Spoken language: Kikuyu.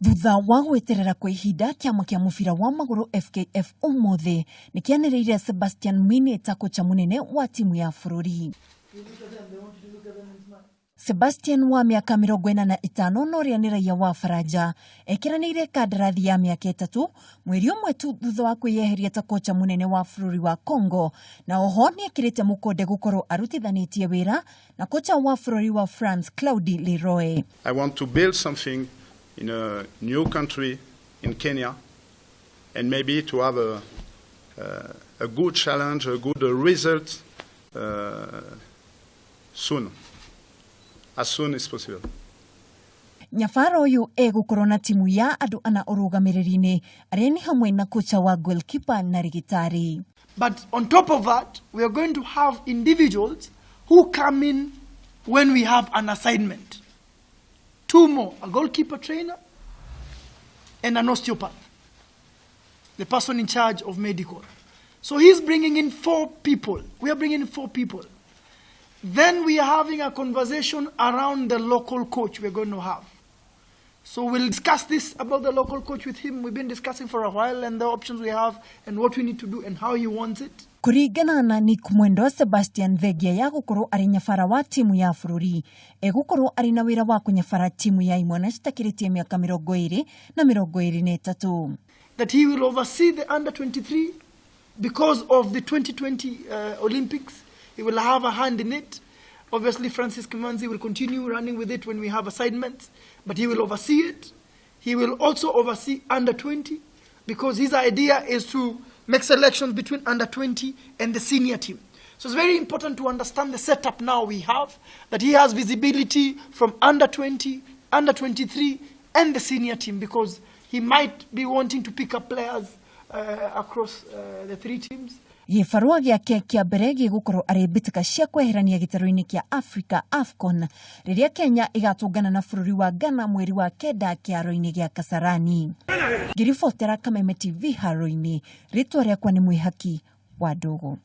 Thutha wa gweterera kwa ihinda, kĩama kĩa mũbira wa magũrũ FKF ũmũthĩ nĩ kĩanĩrĩire Sebastian Mwine ta kocha mũnene wa timu ya bũrũri. Sebastian wa mĩaka 45 na ũrĩa nĩ raia wa Faranja ekĩranĩire kandarathi ya mĩaka 3 mweri ũmwe tu thutha wa kwĩyeheria ta kocha mũnene wa bũrũri wa Congo, na oho nĩ ekĩrĩte mũkonde gũkorwo arutithanĩtie wĩra na kocha wa bũrũri wa France Claudie Leroy. I want to build something in a new country in Kenya and maybe to have a good challenge, a good result soon, as soon as possible. Nyabara ũyũ egũkorwo na timu ya andũ ana ũrũgamĩrĩri-inĩ arĩa nĩ hamwe na kocha wa goalkeeper na rĩgĩtarĩ. But on top of that, we are going to have individuals who come in when we have an assignment. Two more, a goalkeeper trainer and an osteopath, the person in charge of medical. So he's bringing in 4 people. We are bringing in 4 people. Then we are having a conversation around the local coach we're going to have. So we'll discuss this about the local coach with him. We've been discussing for a while and the options we have and what we need to do and how he wants it. Kũringana na Nick Mwendwa, Sebastian Thengia ya gũkorwo arĩ nyabara wa timu ya bũrũri egũkorwo arĩ na wĩra wa kũnyabara timu ya imwana citakĩrĩtie mĩaka 23 na 23. That he will oversee the under 23 because of the 2020 Olympics. He will have a hand in it. Obviously, Francis Kimanzi will continue running with it when we have assignments, but he will oversee it. He will also oversee under 20 because his idea is to make selections between under 20 and the senior team. So it's very important to understand the setup now we have, that he has visibility from under 20, under 23, and the senior team, because he might be wanting to pick up players across the 3 teams. Gĩbarũa gĩake kĩa mbere gĩgũkorwo arĩ mbĩtĩka cia kweherania gĩtarũ-inĩ kĩa Africa AFCON rĩrĩa Kenya ĩgatũngana na bũrũri wa Ghana mweri wa 9 kĩharo-inĩ gĩa Kasarani. Ngĩribotera Kameme TV haro-inĩ, rĩtwa rĩakwa nĩ Mwĩhaki wa Ndũgũ.